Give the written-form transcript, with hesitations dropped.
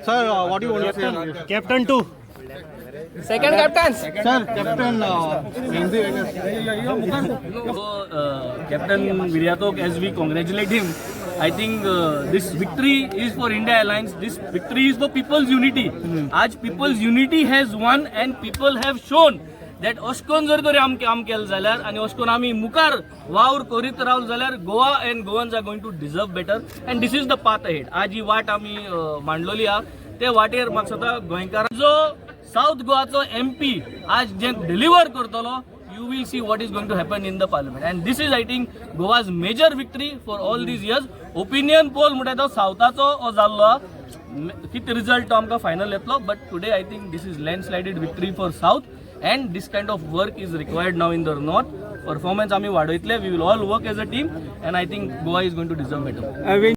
Sir, what you want say? Captain to Second captain. Sir, captain. So, Captain Viriato, as we congratulate him, I think this victory is for India Alliance. This victory is for people's unity. आज people's unity has won and people have shown that अशकोन जर तरी आम काम केलें जाल्यार आनी अशकोन आमी मुखार वावर करीत रावले जाल्यार Goa and Goans are going to deserve better and this is the path ahead. आज ही वाट आमी मांडलेली आहा, ते वाटेर म्हाका दिसता गोंयकारांचो, सावथ गोवाचो एमपी आज जे डिलिव्हर करतलो, you will see what is going to happen in the parliament. And this is, I think, Goa's major victory for all these years. Opinion poll म्हणटा तो सावथाचो हो जाल्लो आहा. कितें रिजल्ट तो आमकां फायनल येतलो, but today I think this is landslided victory for South and this kind of work is required now in the North. Performance आमी वाडयतले. We will all work as a team and I think Goa is going to deserve better.